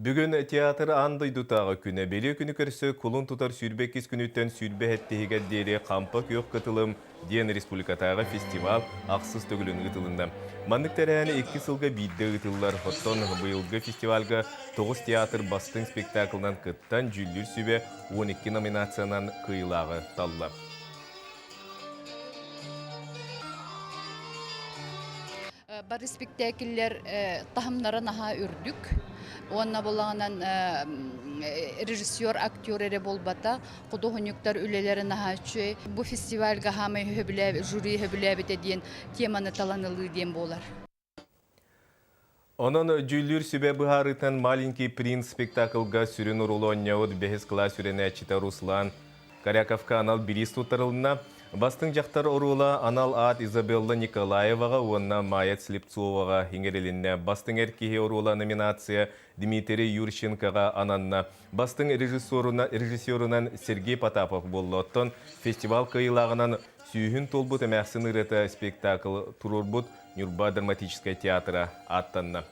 Бүгүн театр аан дойдутааҕы күнэ бэлиэ күнү көрсө кулун тутар 22 күнүттэн 27-гэр диэри Хампа күөх кытылым диэн республикатааҕы фестивал ахсыс төгүлүн ыытылынна. Маннык тэрээһин икки сылга биирдэ ыытыллар. Оттон быйылгы фестивальга тоҕус театр бастыҥ спектаклынан кыттан дьүүллүүр сүбэ 12 номинациянан кыайыылааҕы талла. Бары спектакльлэр таһымнара наһаа үрдүк уонна булаҕынан режиссер, актер эрэ буолбата, худуоһунньуктар үлэлэрэ наһаа үчүгэй. Бу фестивальга хаамай жюри сөбүлээбитэ диэн теманы талан ылыы диэн буолар. Онон дьүүллүүр сүбэ быһаарыытынан «Маленький принц» спектаклга сүрүн оруолу оонньообут бэһис кылаас үөрэнээччитэ Руслан Коряковка анал бириис туттарылынна. Бастыҥ дьахтар оруола анал аат Изабелла Николаеваҕа уонна Майя Слепцоваҕа иҥэрилиннэ. Бастыҥ эр киһи оруола номинация Дмитрий Юрченкоҕа ананна. Бастыҥ режиссерунан Сергей Потапов буолла. Оттон фестивал кыайыылааҕынан сүүһүн туолбут эмээхсин ырыата спектакль туруорбут Ньурба драматическай театра ааттанна.